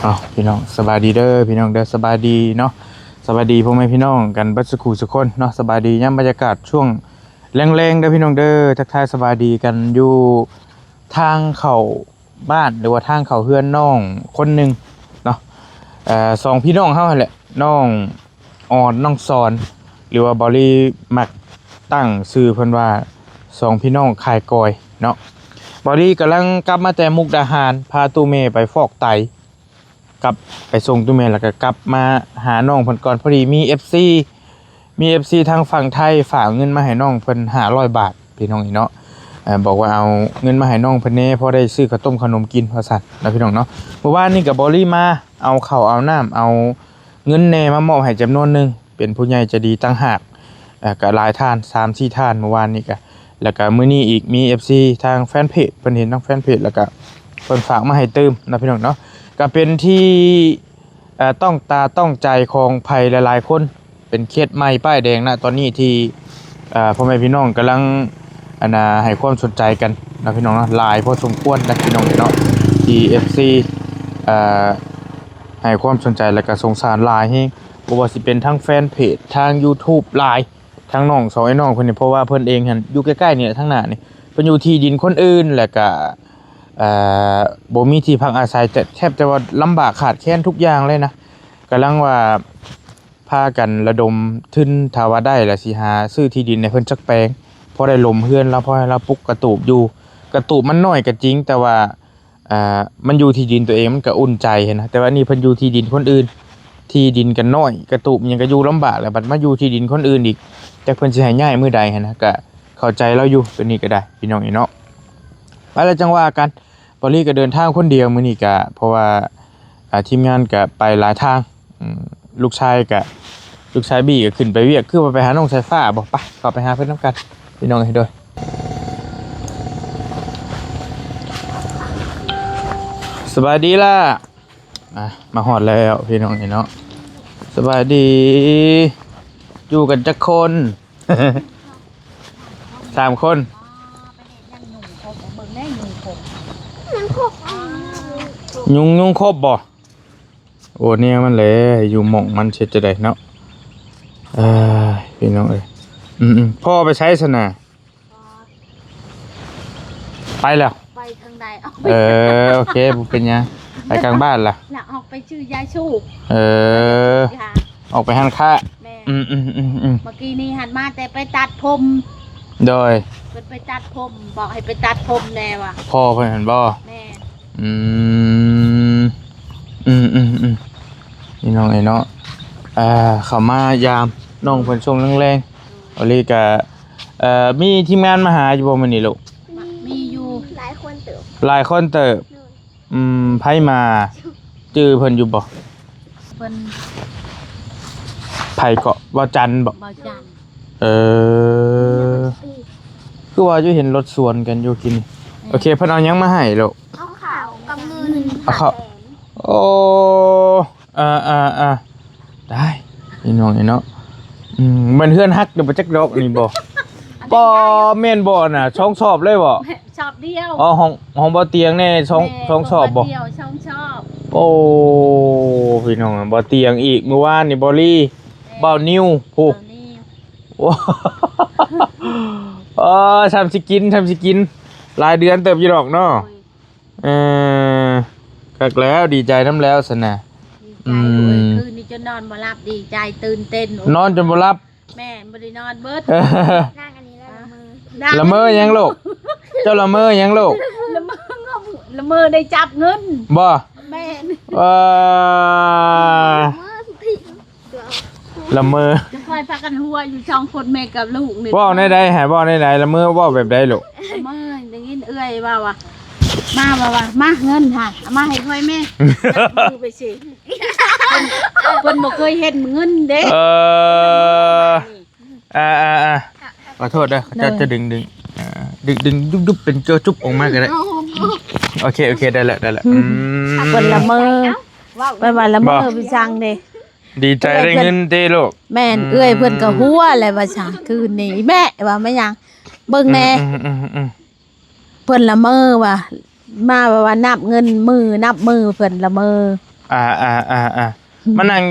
ເອົາ ພີ່ນ້ອງ ສະບາຍດີເດີພີ່ນ້ອງເດີ ສະບາຍດີເນາະ ສະບາຍດີພໍ່ແມ່ພີ່ນ້ອງກັນເບິດສູ່ຄູ່ສູ່ຄົນເນາະ ສະບາຍດີຍາມບັນຍາກາດຊ່ວງແລງໆເດີພີ່ນ້ອງເດີ ທັກທາຍສະບາຍດີກັນຢູ່ທາງເຂົ້າບ້ານ ຫຼືວ່າທາງເຂົ້າເຮືອນນ້ອງຄົນໜຶ່ງເນາະ ເອີ ສອງພີ່ນ້ອງເຮົາຫັ້ນແຫຼະ ນ້ອງ ອອນ ນ້ອງສອນ ຫຼືວ່າບອລລີມັກຕັ້ງຊື່ເພິ່ນວ່າສອງພີ່ນ້ອງຂາຍກອຍເນາະ. ບອລລີກຳລັງກັບມາແຕ່ມຸກດາຫານ ພາຕູ້ແມ່ໄປຟອກໄຕ ກັບໄປສົ່ງຕູ້ແມ່ ແລ້ວກໍກັບມາຫານ້ອງເພິ່ນກ່ອນ. ພໍດີມີເອັຟຊີ ມີເອັຟຊີທາງຝັ່ງໄທຝາກເງິນມາໃຫ້ນ້ອງເພິ່ນຫ້າຮ້ອຍບາດ ພີ່ນ້ອງເນາະ ເອີ ບອກວ່າເອົາເງິນມາໃຫ້ນ້ອງເພິ່ນແດ່ ພໍໄດ້ຊື້ເຂົ້າຕົ້ມເຂົ້າໜົມກິນ ວ່າຊັ້ນເນາະ ພີ່ນ້ອງເນາະ. ເມື່ອວານນີ້ກໍບອລລີມາເອົາເຂົ້າເອົານ້ຳ ເອົາ ເງິນແດ່ມາມອບໃຫ້ຈຳນວນໜຶ່ງ ເປັນຜູ້ໃຫຍ່ໃຈດີຕ່າງຫາກ ເອີ ກໍຫຼາຍທ່ານ ສາມສີ່ທ່ານເມື່ອວານນີ້ກະ ແລ້ວກະມື້ນີ້ອີກມີເອັຟຊີທາງແຟນເພຈ ເພິ່ນເຫັນທາງແຟນເພຈ ແລ້ວກະເພິ່ນຝາກມາໃຫ້ຕື່ມເນາະ ພີ່ນ້ອງເນາະ. ກະເປັນທີ່ ເອີ ຕ້ອງຕາຕ້ອງໃຈຂອງໃຜຫຼາຍໆຄົນ ເປັນເຄສໃໝ່ປ້າຍແດງນະຕອນນີ້ທີ່ ເອີ ພໍ່ແມ່ພີ່ນ້ອງກຳລັງ ອັນນ່າ ໃຫ້ຄວາມສົນໃຈກັນເນາະ ພີ່ນ້ອງເນາະ ຫຼາຍພໍສົມຄວນນະ ພີ່ນ້ອງເນາະ ທີ່ເອັຟຊີ ເອີ ໃຫ້ຄວາມສົນໃຈ ແລະກະສົງສານຫຼາຍແຮງ ບໍ່ວ່າຊິເປັນທາງແຟນເພຈ ທາງຢູທູບ ຫຼາຍ ທາງນ້ອງສອງອ້າຍນ້ອງເພິ່ນນີ້ ເພາະວ່າເພິ່ນເອງຫັ້ນຢູ່ໃກ້ໆນີ້ແຫຼະ ທາງໜ້ານີ້ ເພິ່ນຢູ່ທີ່ດິນຄົນອື່ນ ແລະກະ ເອີ ບໍ່ມີທີ່ພັກອາໄສ ແຕ່ແທບແຕ່ວ່າລຳບາກຂາດແຄນທຸກຢ່າງເລີຍນະ ກຳລັງວ່າ ພາກັນລະດົມທຶນ ຖ້າວ່າໄດ້ລະຊິຫາຊື້ທີ່ດິນໃຫ້ເພິ່ນຈັກແປງ ພໍໄດ້ຫຼົມເຮືອນລາວ ພໍໃຫ້ລາວປຸກກະຕູບຢູ່ ກະຕູບມັນນ້ອຍກໍຈິງ ແຕ່ວ່າ ອ່າ ມັນຢູ່ທີ່ດິນຕົວເອງມັນກໍອຸ່ນໃຈຫັ້ນນະ ແຕ່ວ່ານີ້ເພິ່ນຢູ່ທີ່ດິນຄົນອື່ນ ທີ່ດິນກໍນ້ອຍ ກະຕູບຫຍັງກໍຢູ່ລຳບາກ ແລ້ວບັດມາຢູ່ທີ່ດິນຄົນອື່ນອີກ ຈັກເພິ່ນຊິໃຫ້ຍ້າຍມື້ໃດຫັ້ນນະ ກໍເຂົ້າໃຈລາວຢູ່ ຕົວນີ້ກໍໄດ້ ພີ່ນ້ອງເອີຍເນາະ. ໄປແລ້ວຈັ່ງວ່າກັນ ບອລລີກໍເດີນທາງຄົນດຽວມື້ນີ້ກະ ເພາະວ່າ ອ່າ ທີມງານກະໄປຫຼາຍທາງ ອືມ ລູກຊາຍກະ ລູກຊາຍບີກະຂຶ້ນໄປວຽກ ຄືວ່າໄປຫານ້ອງສາຍຟ້າບໍ? ໄປ ເຂົ້າໄປຫາເພິ່ນນຳກັນ ພີ່ນ້ອງເອີຍ ໂດຍ ສະບາຍດີລະ ອ່ະ ມາຮອດແລ້ວ ພີ່ນ້ອງເອີຍເນາະ ສະບາຍດີ ຢູ່ກັນຈັກຄົນ? ສາມຄົນ ຍຸງ ຍຸງຄົບບໍ່? ໂອ້ ແນວມັນແຫຼະ ຢູ່ໝ່ອງມັນ ເຮັດຈັ່ງໃດເນາະ ເອີຍ ພີ່ນ້ອງເອີຍ ອືມໆ ພໍ່ໄປໃສຊັ້ນນະ? ໄປແລ້ວ ໄປທາງໃດ? ເອີ ໂອເຄ ບໍ່ເປັນຫຍັງ ໄປກາງບ້ານລະ ລະອອກໄປຊື້ຢາສູບ ເອີ ຢາ ອອກໄປຮ້ານຄ້າ ແມ່ນ ອືມໆໆໆ ເມື່ອກີ້ນີ້ຫັ້ນມາແຕ່ໄປຕັດຜົມ ໂດຍ ເພິ່ນໄປຕັດຜົມ ບອກໃຫ້ໄປຕັດຜົມແດ່ວ່າ ພໍ່ເພິ່ນຫັ້ນບໍ? ແມ່ນ ອືມ ອືມໆໆ ພີ່ນ້ອງເອີຍເນາະ ເຂົ້າມາຢາມນ້ອງເພິ່ນຊ່ວງແລງໆ ອາລີກະ ເອີ ມີທີມງານມາຫາຢູ່ບໍ່ມື້ນີ້ລູກ? ມີຢູ່ ຫຼາຍຄົນເຕີບ ຫຼາຍຄົນເຕີບ ໂດຍ ອືມ ໃຜມາ? ຈື່ເພິ່ນຢູ່ບໍ່? ເພິ່ນ ໃຜເກາະ? ບ່າວຈັນບໍ? ບ່າວຈັນ ເອີ ຄືວ່າຢູ່ເຫັນລົດສວນກັນຢູ່ກິນ ເອີ ໂອເຄ ເພິ່ນເອົາຫຍັງມາໃຫ້ລູກ? ເອົາເຂົ້າກັບເງິນ ເອົາເຂົ້າ ຫ້າແສນ ໂອ້ ເອີໆໆ ໄດ້ ພີ່ນ້ອງເອີຍເນາະ ອືມ ແມ່ນເຮືອນຮັກເດີບໍ່ຈັກດອກນີ້ບໍ່? ບໍ່ແມ່ນບໍ່ນະ ສອງສອບເລີຍບໍ່? ສອບດຽວ ອໍ ຫ້ອງ ຫ້ອງບໍ່ຕຽງແນ່ ສອງ ແມ່ນ ສອງສອບບໍ່? ດຽວ ສອງສອບ ໂອ້ ພີ່ນ້ອງ ບໍ່ຕຽງອີກ ມື້ວານນີ້ບໍ່ລີ ແມ່ນ ບ່າວນິວ ຜູ້ ບ່າວນິວ ໂອ້ ເອີ ຊ່ຳຊິກິນ ຊ່ຳຊິກິນ ຫຼາຍເດືອນເຕີບຢູ່ດອກເນາະ ໂດຍ ເອີ ຄັກແລ້ວ ດີໃຈນຳແລ້ວຊັ້ນນະ ດີໃຈ ອືມ ໂອ້ຍ ຄືນນີ້ຈົນນອນບໍ່ຫຼັບ ດີໃຈ ຕື່ນເຕັ້ນ ໂອ້ຍ ນອນຈົນບໍ່ຫຼັບ ແມ່ນ ບໍ່ໄດ້ນອນເບິດ ນາງອັນນີ້ລະ ລະເມີ ລະເມີຫຍັງລູກ? ເຈົ້າລະເມີຫຍັງລູກ? ລະເມີ ລະເມີໄດ້ຈັບເງິນ ບໍ່? ແມ່ນ ເອີ ລະເມີ ຈະຄ່ອຍພາກັນຫົວຢູ່ສອງຄົນແມ່ກັບລູກນີ້ ເວົ້າແນວໃດຫະ? ເວົ້າແນວໃດ? ລະເມີເວົ້າແບບໃດລູກ? ລະເມີໄດ້ຍິນເອື້ອຍເວົ້າວ່າ ມາ ວ່າ ວ່າ ມາເງິນຫະ ເອົາມາໃຫ້ຂ້ອຍແມ່ ຈັບມືໄປຊິ ເພິ່ນ ເພິ່ນບໍ່ເຄີຍເຫັນເງິນເດ້ ເອີ ອ່າໆໆ ຂໍໂທດເດີ ໂດຍ ຈະ ຈະດຶງ ດຶງ ອ່າ ດຶງ ດຶງ ດຸບໆ ເປັນເກືອຈຸບອອກມາກໍໄດ້ ໂອເຄ ໂອເຄ ໄດ້ແລ້ວ ໄດ້ແລ້ວ ອືມ ເພິ່ນລະເມີ ເວົ້າ ໄປວ່າລະເມີ ບໍ່ ໄປສັ່ງເດ້ ດີໃຈໄດ້ເງິນເດ້ລູກ ແມ່ນ ອືມ ເອື້ອຍເພິ່ນກໍຫົວແລ້ວວ່າຊະ ຄືນນີ້ ແມ່ວ່າແມ່ຫຍັງ ເບິ່ງແນ່ ອືມໆໆໆ ເພິ່ນລະເມີວ່າ ມາວ່າ ວ່ານັບເງິນ ມື ນັບມື ເພິ່ນລະເມີ ອ່າໆໆໆ ມານັ່ງ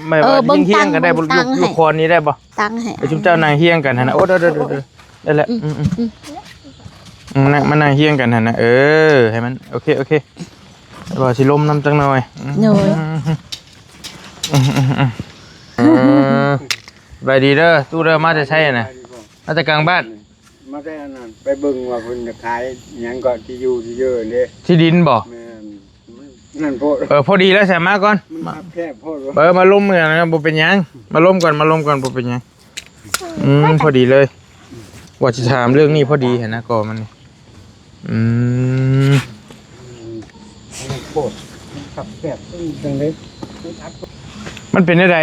ແບບວ່າ ເອີ ເບິ່ງ ຮຽງໆກັນໄດ້ບໍ່? ຍົກ ຍົກຄອນນີ້ໄດ້ບໍ່? ຕັ້ງໃຫ້ ໃຫ້ຊຸມເຈົ້ານັ່ງຮຽງກັນຫັ້ນນະ. ໂອ້ ເດີໆໆໆ ໄດ້ແລ້ວ. ອືມ ອືມ ອືມ ອືມ ນັ່ງ ມານັ່ງຮຽງກັນຫັ້ນນະ. ເອີ ໃຫ້ມັນ ໂອເຄ ໂອເຄ ວ່າຊິລົມນຳຈັກໜ່ອຍ. ໂດຍ ອືມ ອືມ ອືມ ອືມ ເອີ ສະບາຍດີເດີ ຕູ້ເດີ. ມາແຕ່ໃສນະ? ມາແຕ່ກາງບ້ານ. ມາແຕ່ອັນນັ້ນ ໄປເບິ່ງວ່າເພິ່ນຈະຂາຍຫຍັງເກາະ ທີ່ຢູ່ທີ່ເຢີເດ້. ທີ່ດິນບໍ່? ແມ່ນ. ນັ້ນໂພດ. ເອີ ພໍດີແລ້ວ ສາມາກ່ອນ ມັນຄັບແຄບໂພດ. ເອີ ມາລົມກັນນະ ບໍ່ເປັນຫຍັງ ມາລົມກ່ອນ ມາລົມກ່ອນ ບໍ່ເປັນຫຍັງ. ອືມ ພໍດີເລີຍ ວ່າຊິຖາມເລື່ອງນີ້ພໍດີຫັ້ນນະ ກໍມັນນີ້. ອືມ ໂພດ ມັນຄັບແຄບ ມັນຈັ່ງໃດ? ມັນເປັນແນວໃດ?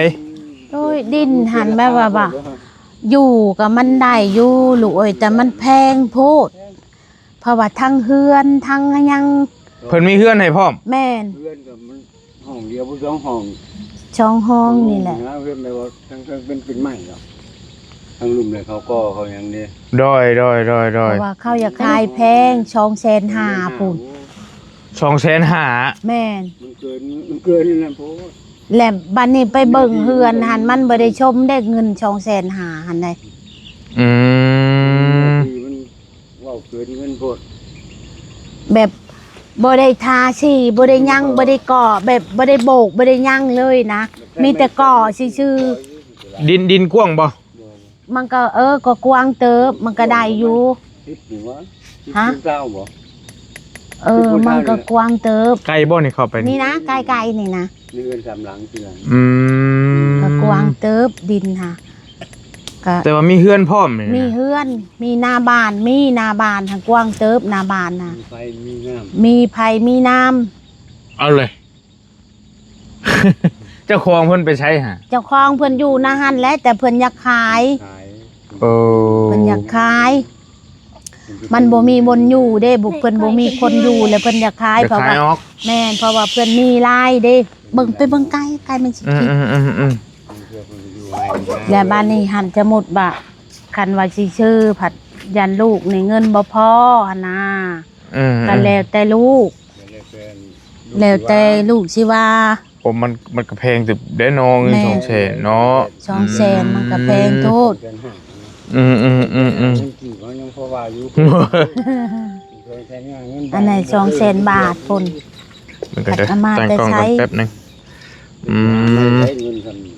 ໂອ້ຍ ດິນຫັ້ນແບບວ່າ ຢູ່ກໍມັນໄດ້ຢູ່ລູກເອີຍ ແຕ່ມັນແພງໂພດ ເພາະວ່າທັງເຮືອນທັງຫຍັງ. ເພິ່ນມີເຮືອນໃຫ້ພ້ອມ? ແມ່ນ. ເຮືອນກໍມັນຫ້ອງດຽວບໍ່ ສອງຫ້ອງ ສອງຫ້ອງນີ້ແຫຼະ. ເຮືອນແບບວ່າທັງເທິງເປັນ ເປັນໄມ້ເນາະ ທັງລຸ່ມເລີຍ ເຂົາກໍ່ເຂົາຫຍັງເດ້. ໂດຍ ໂດຍ ໂດຍ ໂດຍ. ເພາະວ່າເຂົາຢາກຂາຍແພງ ສອງແສນຫ້າພຸ້ນ. ສອງແສນຫ້າ? ແມ່ນ. ມັນເກີນ ມັນເກີນນັ້ນໂພດ. ແລະບັດນີ້ໄປເບິ່ງເຮືອນຫັ້ນ ມັນບໍ່ໄດ້ຊົມເດ້ ເງິນສອງແສນຫ້າຫັ້ນໃດ. ອືມ ມັນເວົ້າເກີນເງິນໂພດ ແບບບໍ່ໄດ້ທາສີ ບໍ່ໄດ້ຫຍັງ ບໍ່ໄດ້ກໍ່ ແບບບໍ່ໄດ້ໂບກ ບໍ່ໄດ້ຫຍັງເລີຍນະ ມີແຕ່ກໍ່ຊື່ໆ. ດິນ ດິນກວ້າງບໍ່? ມັນກໍ ເອີ ກໍກວ້າງເຕີບ ມັນກໍໄດ້ຢູ່. ສິບນີ້ຫວາ? ສິບ ຮະ? ສິບ ຊາວບໍ່? ເອີ ສິບ ມັນກໍກວ້າງເຕີບ. ໄກບໍ່ນີ້ເຂົ້າໄປນີ້? ນີ້ນະ ໃກ້ໆນີ້ນະ ມີເຮືອນສາມຫຼັງສີ່ຫຼັງ. ອືມ ກໍກວ້າງເຕີບ ດິນຫາ ກໍ ແຕ່ວ່າມີເຮືອນພ້ອມນີ້ນະ? ມີເຮືອນ ມີໜ້າບ້ານ ມີໜ້າບ້ານຫັ້ນກວ້າງເຕີບ ໜ້າບ້ານນະ ມີໄຟມີນ້ຳ ມີໄຟມີນ້ຳ. ເອົາເລີຍ ເຈົ້າຂອງເພິ່ນໄປໃສຫະ? ເຈົ້າຂອງເພິ່ນຢູ່ນະຫັ້ນແຫຼະ ແຕ່ເພິ່ນຢາກຂາຍ. ຂາຍ. ເອີ ເພິ່ນຢາກຂາຍ ມັນບໍ່ມີບ່ອນຢູ່ເດ້ ເພິ່ນບໍ່ມີຄົນຢູ່ ແລ້ວເພິ່ນຢາກຂາຍ ຢາກຂາຍອອກ. ເພາະວ່າ ແມ່ນ ເພາະວ່າເພິ່ນມີຫຼາຍເດ້. ເບິ່ງ ໄປເບິ່ງໄກ ໄກມັນຊິ ອືມ ອືມ ແລ້ວບາດນີ້ຫັ້ນ ສົມມຸດວ່າ ຄັນວ່າຊິຊື້ ພັດຢ້ານລູກນີ້ເງິນບໍ່ພໍຫັ້ນນາ. ອືມ ກໍແລ້ວແຕ່ລູກ ແລ້ວແຕ່ລູກຊິວ່າ. ໂອ້ ມັນ ມັນກໍແພງເຕີບເດ້ເນາະ ເງິນ ແມ່ນ ສອງແສນເນາະ. ສອງແສນ ອືມ ມັນກໍແພງໂພດ. ອືມໆໆໆ ເງິນກີບເຮົາຍັງພໍວ່າຢູ່ ສອງແສນ ອັນນັ້ນສອງແສນບາດພຸ້ນ. ມັນກໍຈະ ຕັ້ງກ້ອງກ່ອນແປັບໜຶ່ງ. ອືມ ເງິນສ່ຳນີ້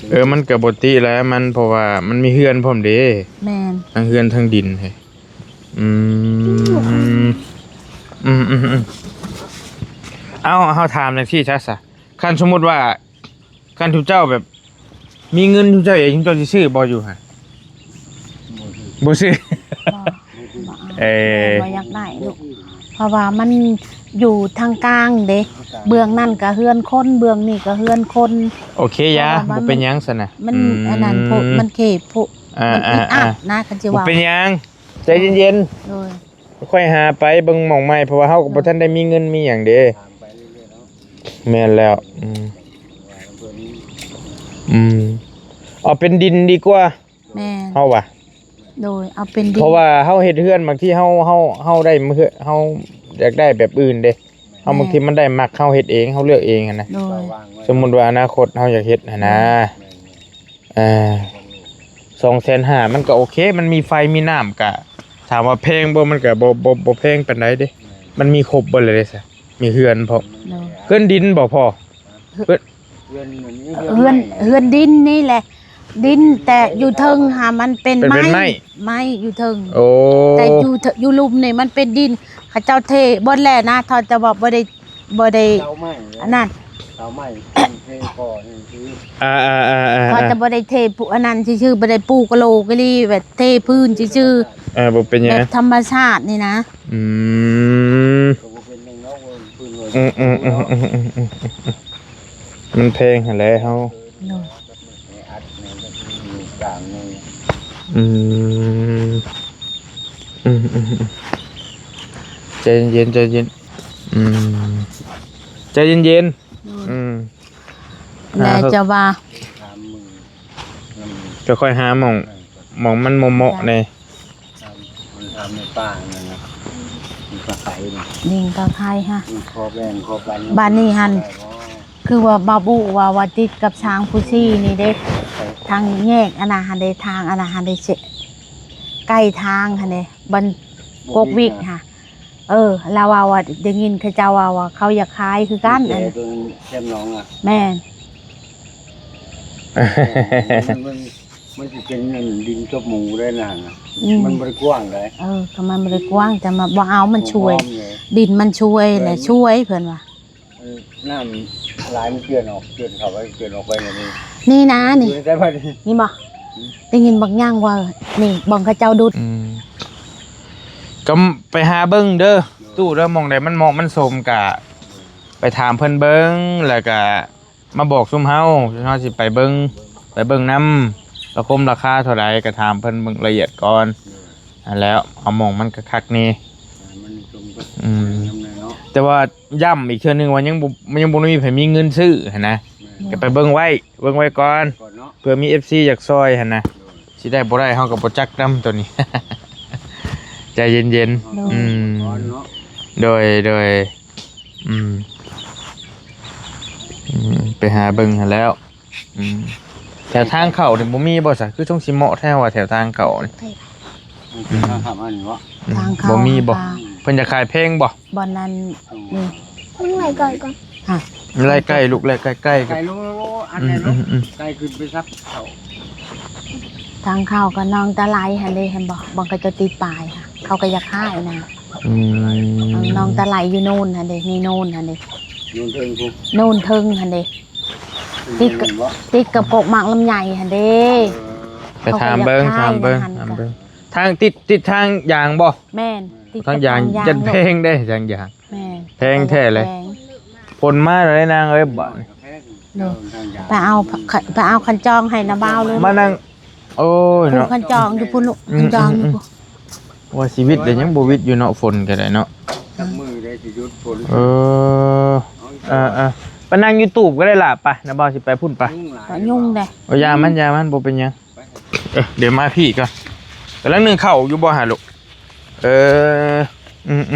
ເອີ ມັນກໍບໍ່ຕິແຫຼະ ມັນ ເພາະວ່າມັນມີເຮືອນພ້ອມເດ້. ແມ່ນ ທັງເຮືອນທັງດິນ. ອືມ ອືມໆໆ ເອົາ ເຮົາຖາມຈັ່ງຊີ້ຊະ ຄັນສົມມຸດວ່າ ຄັນທຸເຈົ້າແບບ ມີເງິນທຸເຈົ້າເອງ ທຸເຈົ້າຊິຊື້ບໍ່ຢູ່ຫັ້ນ? ບໍ່ຊື້ ບໍ່ຊື້. ບໍ່ ບໍ່ເອົາ ເອີ ບໍ່ຢາກໄດ້ລູກ ເພາະວ່າມັນຢູ່ທາງກາງເດ້ ເບື້ອງນັ້ນກໍເຮືອນຄົນ ເບື້ອງນີ້ກໍເຮືອນຄົນ. ໂອເຄ ຢ່າ ບໍ່ເປັນຫຍັງຊັ້ນນະ ມັນ ອືມ ອັນນັ້ນໂພດ ມັນເຂດໂພດ ອ່າ ມັນອຶດອັດນະ ອ່າ ຄັນຊິ ບໍ່ ເວົ້າ ເປັນຫຍັງ ໃຈເຢັນໆ. ໂດຍ ຄ່ອຍຫາໄປເບິ່ງໝ່ອງໃໝ່ ເພາະວ່າເຮົາກໍບໍ່ ໂດຍ ທັນໄດ້ມີເງິນມີຫຍັງເດ້. ຖາມໄປເລື້ອຍໆເນາະ ແມ່ນແລ້ວ. ອືມ ວ່ານຳເພິ່ນ ອືມ ເອົາເປັນດິນດີກວ່າ. ແມ່ນ ເຮົາວ່າ ໂດຍ ເອົາເປັນດິນ ເພາະວ່າເຮົາເຮັດເຮືອນ ບາງທີເຮົາ ເຮົາ ເຮົາໄດ້ເຮືອນ ເຮົາຢາກໄດ້ແບບອື່ນເດ້ ເຮົາ ແມ່ນ ບາງທີມັນໄດ້ມັກ ເຮົາເຮັດເອງ ເຮົາເລືອກເອງຫັ້ນນະ. ໂດຍ ສົມມຸດວ່າອະນາຄົດເຮົາຢາກເຮັດຫັ້ນນະ. ແມ່ນ ອ່າ ສອງແສນຫ້າ ມັນກໍໂອເຄ ມັນມີໄຟມີນ້ຳ ກະຖາມວ່າແພງບໍ່ ມັນກະບໍ່ ບໍ່ ບໍ່ແພງປານໃດເດ້. ມັນມີຄົບເບິດເລີຍເດ້ ມີເຮືອນພ້ອມ. ໂດຍ ເຮືອນດິນບໍ່ພໍ່? ເຮືອນ ເຮືອນ ເຮືອນ ເຮືອນດິນນີ້ແຫຼະ ດິນ ແຕ່ຢູ່ເທິງຫາມັນເປັນ ເປັນໄມ້ ເປັນໄມ້ ໄມ້ຢູ່ເທິງ. ໂອ້ ແຕ່ຢູ່ ຢູ່ລຸ່ມນີ້ມັນເປັນດິນ ເຂົາເຈົ້າເທເບິດແລ້ວນະ ເຂົາເຈົ້າວ່າບໍ່ໄດ້ ບໍ່ໄດ້ ເສົາໄມ້ ອັນນັ້ນ ເສົາໄມ້ ເທກໍ່ນີ້ຄື ອ່າໆໆໆ ເຂົາຈະບໍ່ໄດ້ເທຜູ້ອັນນັ້ນຊື່ໆ ບໍ່ໄດ້ປູກະໂຫຼກະລີ ແບບເທພື້ນຊື່ໆ. ເອີ ບໍ່ເປັນຫຍັງ ແບບທຳມະຊາດນີ້ນະ. ອືມ ກໍບໍ່ເປັນຫຍັງເນາະ ເພິ່ນວ່າ ອືມໆ ມັນແພງຫັ້ນແຫຼະເຮົາ. ໂດຍ ອືມ ອືມໆ ໃຈເຢັນໆ ໃຈເຢັນ. ອືມ ໃຈເຢັນໆ. ໂດຍ ອືມ ແລ້ວຈະວ່າ ຈະຄ່ອຍຫາໝ່ອງ ໝ່ອງມັນເໝາະໆແດ່. ມັນທຳໃນປ່ານັ້ນນະ ມັນກະໄຄນະ ນີ້ກະໄຄຮະ ມັນຂໍແບ່ງຂໍປັນ ບາດນີ້ຫັ້ນ ໄດ້ບໍ່? ຄືວ່າບ່າວບຸວ່າ ວ່າຕິດກັບຊ້າງພູຊີນີ້ເດ້ ທາງແຍກອັນນັ້ນຫັ້ນເດ້ ທາງອັນນັ້ນຫັ້ນເດ້ ເຊະ ໃກ້ທາງຫັ້ນເດ້ ບ້ານ ບໍ່ມີ ກົກວິກຫັ້ນ ເອີ ລາວເວົ້າວ່າ ໄດ້ຍິນເຂົາເຈົ້າເວົ້າວ່າ ເຂົາຢາກຂາຍຄືກັນ ແຕ່ ອັນ ຕົວແຄມໜອງອະ ແມ່ນ ມັນ ມັນ ມັນຊິເປັນອັນດິນຕົບໝູໄດ້ນະ ອືມ ມັນບໍ່ໄດ້ກວ້າງໃດ ເອີ ກໍມັນບໍ່ໄດ້ກວ້າງ ຈະມາບໍ່ເອົາ ມັນຊ່ວຍ ບໍ່ຫອມເລີຍ ດິນມັນຊ່ວຍແຫຼະ ເອີ ຊ່ວຍເພິ່ນວ່າ ເອີ ນ້ຳຫຼາຍມັນເຈື່ອນອອກ ເຈື່ອນເຂົ້າໄປ ເຈື່ອນອອກໄປແບບນີ້ ນີ້ນະ ນີ້ ຢູ່ໃນໃຈບັດນີ້ ນີ້ບໍ່ ອືມ ໄດ້ຍິນບັກຍ່າງວ່າ ນີ້ ບ່ອນເຂົາເຈົ້າດຸດ ອືມ ກໍໄປຫາເບິ່ງເດີ ຕູ້ເດີ ໝ່ອງໃດມັນເໝາະມັນສົມກະໄປຖາມເພິ່ນເບິ່ງ ແລ້ວກະ ມາບອກຊຸມເຮົາ ເຮົາຊິໄປເບິ່ງ ໄປເບິ່ງນຳ ລາຄາຄົມລາຄາເທົ່າໃດ ກໍຖາມເພິ່ນເບິ່ງລະອຽດກ່ອນ ໂດຍ ຫັ້ນແຫຼະ ເອົາໝ່ອງມັນຄັກໆແດ່ ໃຫ້ມັນສົມກັບ ອືມ ງາມແດ່ເນາະ ແຕ່ວ່າຢ້ຳອີກເທື່ອໜຶ່ງວ່າ ຍັງບໍ່ ຍັງບໍ່ມີໃຜມີເງິນຊື້ຫັ້ນນະ ແມ່ນ ກໍໄປເບິ່ງໄວ້ ເບິ່ງໄວ້ກ່ອນ ກ່ອນເນາະ ເພື່ອມີເອັຟຊີຢາກຊ່ອຍຫັ້ນນະ ໂດຍ ຊິໄດ້ບໍ່ໄດ້ເຮົາກໍບໍ່ຈັກນຳໂຕນີ້ ໃຈເຢັນໆ ໂດຍ ອືມ ກ່ອນເນາະ ໂດຍ ໂດຍ ອືມ ອືມ ໄປຫາເບິ່ງຫັ້ນແຫຼະ ອືມ ແຖວທາງເຂົ້ານີ້ບໍ່ມີບໍ່ຊະ? ຄືຊົງຊິເໝາະແທ້ວ່າແຖວທາງເຂົ້ານີ້ ອືມ ທາງເຂົ້າອັນນີ້ບໍ່? ອືມ ທາງເຂົ້າ ບໍ່ມີບໍ່? ທາງ ເພິ່ນຈະຂາຍແພງບໍ່? ບ່ອນນັ້ນ ອືມ ນີ້ ມັນໄລ່ໄກ່ກ່ອນ ຮະ ໄລ່ໄກ່ລູກ ໄລ່ໄກ່ ໄກ່ ໄກ່ລົງ ອັນນັ້ນເນາະ ອືມໆໆ ໄກ່ຂຶ້ນໄປຊັບເຂົ້າ ທາງເຂົ້າກໍໜອງຕາໄລຫັ້ນເດ້ ເຫັນບໍ່? ບ່ອນເຂົາເຈົ້າຕິດປ້າຍ ເຂົາກໍຢາກຂາຍນະ ອືມ ໜອງຕາໄລຢູ່ໂນນຫັ້ນເດ້ ໃນໂນນຫັ້ນເດ້ ໂນນເທິງພຸ້ນ ໂນນເທິງຫັ້ນເດ້ ຕິດກັບ ຕິດກັບກົກໝາກລຳໄຍຫັ້ນເດ້ ເອີ ໄປຖາມເບິ່ງ ເຂົາກໍຢາກຂາຍ ຖາມເບິ່ງ ນະຫັ້ນ ຖາມເບິ່ງ ທາງຕິດ ຕິດທາງຢາງບໍ່? ແມ່ນ ຕິດກັບທາງຢາງ ທາງຢາງ ຢ້ານແພງເດ້ ທາງຢາງ ແມ່ນ ແພງແທ້ເລີຍ ແພງ ຝົນມາແລ້ວນາງເອີຍ ບາດນີ້ ໂດຍ ໄປເອົາ ໄປເອົາຄັນຈອງໃຫ້ນະບ່າວເລີຍ ມານັ່ງ ໂອ້ຍເນາະ ຄັນຈອງຢູ່ພຸ້ນລູກ ອືມ ຄັນຈອງຢູ່ ອືມ ພຸ້ນ ວ່າຊີວິດເດ ຍັງບໍ່ວິດຢູ່ເນາະ ຝົນກໍໄດ້ເນາະ ຈັກມື້ໄດ້ຊິຢຸດຝົນ ເອີ ເອີໆ ໄປນັ່ງຢູ່ຕູບກໍໄດ້ລະ ໄປ ນະບ່າວຊິໄປພຸ້ນ ໄປ ຍຸງຫຼາຍ ກໍຍຸງເດ້ ໂອ້ ຢ່າມັນ ຢ່າມັນ ບໍ່ເປັນຫຍັງ ເອີ ດຽວມາພີ້ກ່ອນ ກຳລັງໜຶ້ງເຂົ້າຢູ່ບໍ່ຫາລູກ? ເອີ ອືມໆ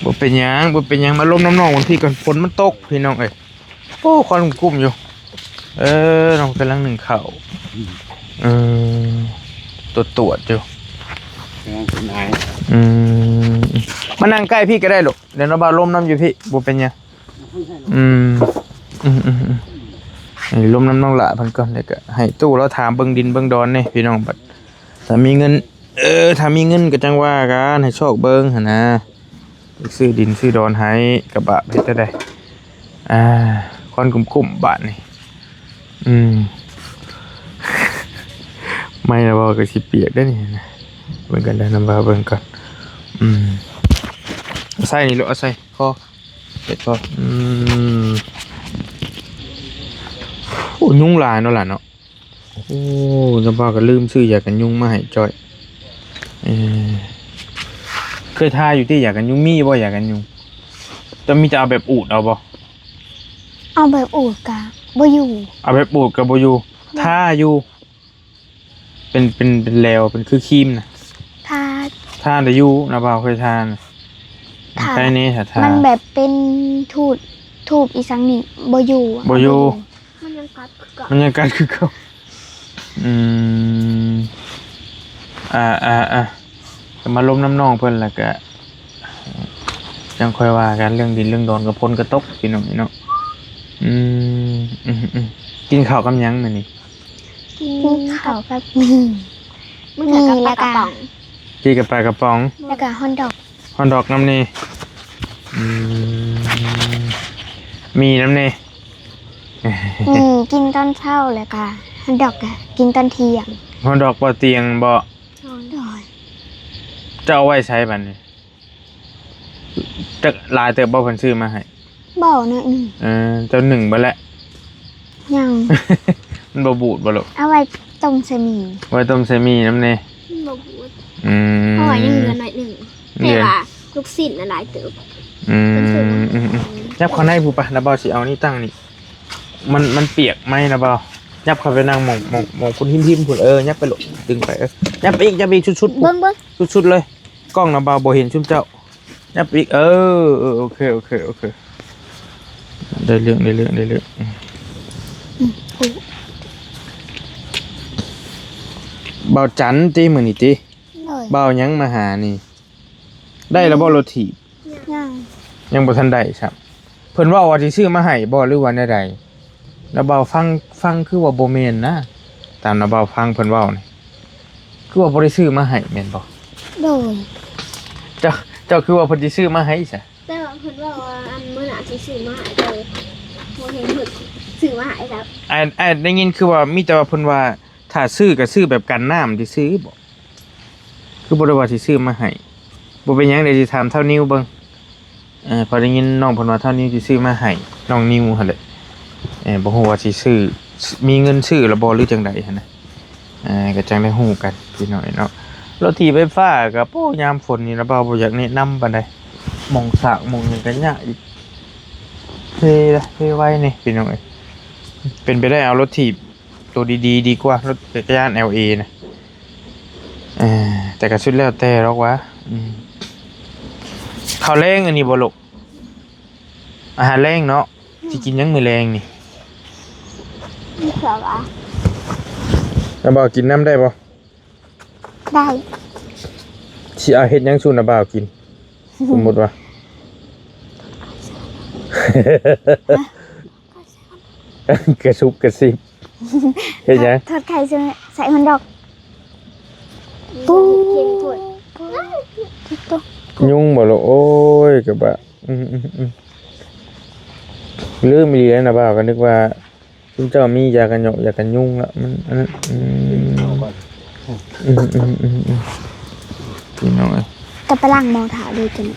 ໆ ບໍ່ເປັນຫຍັງ ບໍ່ເປັນຫຍັງ ມາລົມນຳນ້ອງມັນພີ້ກ່ອນ ຝົນມັນຕົກພີ່ນ້ອງເອີຍ ໂອ້ ຄວັນກຸ້ມຢູ່ ເອີ ນ້ອງກຳລັງໜຶ້ງເຂົ້າ ເອີ ຕວດໆຢູ່ ກຳລັງເປັນໄອ ອືມ ມານັ່ງໃກ້ພີ້ກໍໄດ້ລູກ ດຽວນ້ອງບ່າວລົມນຳຢູ່ພີ້ ບໍ່ເປັນຫຍັງ ອືມ ອືມໆໆ ໃຫ້ລົມນຳນ້ອງຫຼ້າເພິ່ນກ່ອນ ແລ້ວກໍໃຫ້ຕູ້ລາວຖາມເບິ່ງດິນເບິ່ງດອນແດ່ພີ່ນ້ອງ ບັດຖ້າມີເງິນ ເອີ ຖ້າມີເງິນກໍຈັ່ງວ່າກັນ ໃຫ້ຊອກເບິ່ງຫັ້ນນະ ຊື້ດິນຊື້ດອນໃຫ້ ກະບາບເຮັດແນວໃດ ອ່າ ຄວັນກຸ້ມໆ ບາດນີ້ ອືມ ໄມ້ລະບໍ່ກໍຊິປຽກເດ້ນີ້ນະ ເບິ່ງກັນເດີ ນຳວ່າເບິ່ງກ່ອນ ອືມ ເອົາໃສ່ນີ້ລູກ ເອົາໃສ່ຄໍ ເຮັດພໍ ອືມ ໂອ້ ຍຸງຫຼາຍເນາະຫຼານເນາະ ໂອ້ ຈຳປາກໍລືມຊື້ຢາກັນຍຸງມາໃຫ້ຈ້ອຍ ເອີ ເຄີຍທາຢູ່ຕິ ຢາກັນຍຸງ ມີບໍ່ຢາກັນຍຸງ? ແຕ່ມີແຕ່ເອົາແບບອູດເອົາບໍ່? ເອົາແບບອູດກະບໍ່ຢູ່ ເອົາແບບອູດກະບໍ່ຢູ່ ແມ່ນ ທາຢູ່ ເປັນ ເປັນ ເປັນແຫຼວ ເປັນຄືຄຣີມນະ ທາ ທາໄດ້ຢູ່ ນະບ່າວເຄີຍທານະ ທາ ໃຄແນ່ ທາ ມັນແບບເປັນທູດ ທູດອີ່ສັງນີ້ ບໍ່ຢູ່ ບໍ່ຢູ່ ມັນຍັງກັດຄືເກົ່າ ມັນຍັງກັດຄືເກົ່າ ອືມ ອ່າໆໆ ກໍມາລົມນຳນ້ອງເພິ່ນ ແລ້ວກະ ຈັ່ງຄ່ອຍວ່າກັນເລື່ອງດິນເລື່ອງດອນກັບຝົນກະຕົກ ພີ່ນ້ອງເນາະ ອືມ ອືມໆ ກິນເຂົ້າກັບຫຍັງມື້ນີ້? ກິນເຂົ້າກັບໝີ່ ໝີ່ ແລ້ວກະ ກິນກັບປາກະປ໋ອງ ແລ້ວກະຮອດດອກ ຮອດດອກນຳນີ້ ອືມ ໝີ່ນຳນີ້ ໝີ່ກິນຕອນເຊົ້າ ແລ້ວກະຮອດດອກກະກິນຕອນທ່ຽງ ຮອດດອກບໍ່ທ່ຽງບໍ່? ໂດຍ ເຈົ້າເອົາໄວ້ໃສບັດນີ້? ຈັກຫຼາຍເຕີບບໍ່ເພິ່ນຊື້ມາໃຫ້? ບໍ່ ໜ້ອຍໜຶ່ງ ເອີ ເຈົ້າໜຶ້ງເບິດແລ້ວ? ຍັງ ມັນບໍ່ບູດບໍ່ລູກ? ເອົາໄວ້ຕົ້ມໃສ່ໝີ່ ໄວ້ຕົ້ມໃສ່ໝີ່ນຳແດ່ ມັນບໍ່ບູດ ອືມ ເພາະວ່າຍັງເຫຼືອໜ້ອຍໜຶ່ງ ເຫຼືອ ແຕ່ວ່າລູກຊີ້ນນະຫຼາຍເຕີບ ອືມ ເພິ່ນຊື້ມາໃຫ້ ອືມໆ ຍັບເຂົ້າໃນພຸ້ນປະ ລະບ່າວຊິເອົານີ້ຕັ້ງນີ້ ມັນ ມັນປຽກໄມ້ນະບ່າວ ຍັບເຂົ້າໄປນັ່ງໝ່ອງ ໝ່ອງ ໝ່ອງພຸ້ນ ຮິມໆ ພຸ້ນ ເອີ ຍັບໄປໂລດ ດຶງໄປ ເອີ ຍັບໄປອີກ ຍັບໄປອີກ ສຸດໆ ເບິ່ງ ເບິ່ງ ສຸດໆ ເລີຍ ກ້ອງນະບ່າວບໍ່ເຫັນຊຸມເຈົ້າ ຍັບໄປອີກ ເອີ ເອີ ໂອເຄ ໂອເຄ ໂອເຄ ໄດ້ເລື່ອງ ໄດ້ເລື່ອງ ໄດ້ເລື່ອງ. ອືມ ອືມ ໂອ້ ບ່າວຈັນຕິ ມື້ນີ້ຕິ? ໂດຍ. ບ່າວຫຍັງມາຫານີ້? ໄດ້ແລ້ວບໍ່ ລົດຖີບ? ຍັງ ຍັງບໍ່ທັນໄດ້ຊ້ຳ. ເພິ່ນເວົ້າວ່າຊິຊື້ມາໃຫ້ບໍ່ ຫຼືວ່າແນວໃດ? ລະບ່າວຟັງ ຟັງຄືວ່າບໍ່ແມ່ນນະ, ຕາມລະບ່າວຟັງເພິ່ນເວົ້ານີ້ ຄືວ່າບໍ່ໄດ້ຊື້ມາໃຫ້ແມ່ນບໍ່? ໂດຍ. ເຈົ້າ ເຈົ້າຄືວ່າເພິ່ນຊິຊື້ມາໃຫ້ຊະ? ແຕ່ວ່າເພິ່ນເວົ້າວ່າ ອັນ ມື້ໜ້າຊິຊື້ມາໃຫ້ ແຕ່ບໍ່ເຫັນເພິ່ນຊື້ມາໃຫ້. ອ້າຍ ອ້າຍໄດ້ຍິນຄືວ່າມີແຕ່ວ່າເພິ່ນວ່າ ຖ້າຊື້ກໍຊື້ແບບກັນນ້ຳຊື່ໆບໍ? ຄືບໍ່ໄດ້ວ່າຊິຊື້ມາໃຫ້? ບໍ່ເປັນຫຍັງ ດຽວຊິຖາມທ້າວນິວເບິ່ງ. ເອີ ເພາະໄດ້ຍິນນ້ອງເພິ່ນວ່າທ້າວນິວຊິຊື້ມາໃຫ້ນ້ອງນິວຫັ້ນແຫຼະ. ເອີ ບໍ່ຮູ້ວ່າຊິຊື້ ມີເງິນຊື້ແລ້ວບໍ່ ຫຼືຈັ່ງໃດຫັ້ນນະ. ເອີ ກໍຈັ່ງໄດ້ຮູ້ກັນພີ່ນ້ອງເນາະ. ລົດຖີບໄຟຟ້າກໍ ໂອ້ ຍາມຝົນນີ້ລະ ບ່າວບໍ່ຢາກແນະນຳປານໃດ, ໝ່ອງສາກໝ່ອງຫຍັງກໍຍາກອີກ. ເພລະ ເພໄວນີ້ພີ່ນ້ອງເອີຍ. ເປັນໄປໄດ້ເອົາລົດຖີບ ໂຕດີໆ ດີກວ່າລົດຈັກກະຍານແອລເອນະ. ເອີ ແຕ່ກໍສຸດແລ້ວແຕ່ດອກວ່າ. ອືມ ເຂົ້າແລງອັນນີ້ບໍ່ລູກ? ອາຫານແລງເນາະ. ອືມ ຊິກິນຫຍັງມື້ແລງນີ້? ມີເຂົ້າຫວາ? ນ້າບ່າວກິນນຳໄດ້ບໍ່? ໄດ້. ຊິເອົາເຮັດຫຍັງສູ່ນ້າບ່າວກິນ? ສົມມຸດວ່າ ຮະ? ກະຊຸບກະຊິບ. ເຮັດຫຍັງ? ທອດ ທອດໄຂ່ໃສ່ ໃສ່ຮອດດອກ. ປູ ຍຸງບໍ່ລູກ? ໂອ້ຍ ກະບະ. ອືມໆໆ ລືມອີ່ຫຼີແລ້ວນະບ່າວ, ກໍນຶກວ່າຊຸມເຈົ້າມີຢາກັນຫຍອກຢາກັນຍຸງລະ. ມັນ ອັນນັ້ນ ອືມ ອືມໆໆໆ ພີ່ນ້ອງເອີຍ. ຈະໄປລ້າງໝໍ້ຖ້າເລີຍຈັ່ງ.